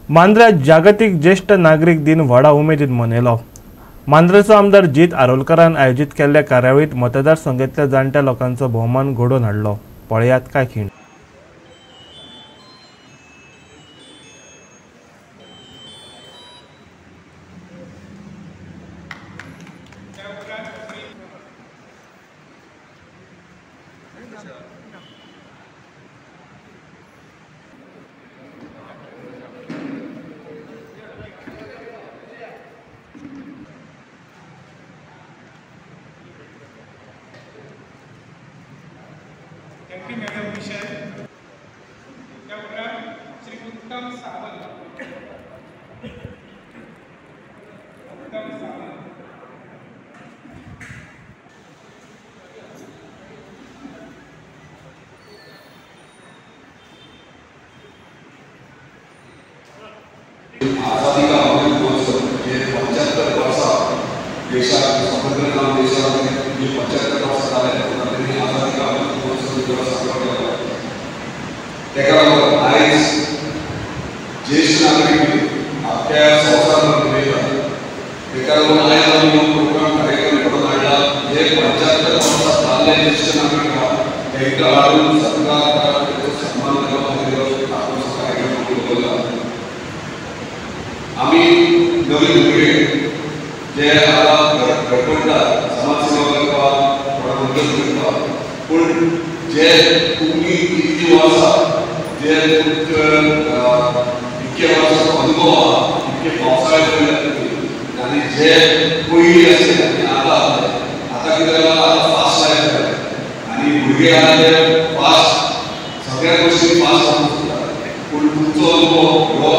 मांद्र्या जागतिक ज्येष्ठ नागरीक दिन व्हडा उमेदीन मनयलो। मांद्रेचो आमदार जीत आरोलकरान आयोजित केल्ल्या कार्यावळीत मतदारसंघातल्या जाणट्या लोकांचो भोवमान घडोवन हाडलो। पळयात काय खीण। श्री उत्तम सावंत। उत्तम सावंत। आझादी का अमृत महोत्सव हे 75 वर्षा देशात स्वतंत्र नाम देशामध्ये जे 75 वर्ष झाले त्यांनी आझादी का अमृत महोत्सव दिवस साजरा केला। ताका लागून आयज ज्येष्ठ नागरीक आख्या संवसारात मनयतात। ताका लागून आयज आमी हो प्रोग्राम कार्यक्रम करून हाडला। जे 75 वर्सां जाल्ले ज्येष्ठ नागरीक आहा तांकां हाडून सरकार तांचो सन्मान करपा खातीर कार्यक्रम दवरला। आमी नवीन भुरगे जे आतां घडपडटात समाजसेवा करपाक, थोडो मदत करपाक, पूण जे तुमी इतलीं वर्सां जे इतके वर्सांचो अनुभव आहा, इतके पावसाळे पळयल्यात तुमी आनी जे पयलीं आसले आनी आतां आसले, आतां कितें जालां, आतां फास्ट लायफ जालें आनी भुरगे आहा ते फास्ट सगळ्या गोश्टी फास्ट जावंक सोदतात। पूण तुमचो अनुभव हो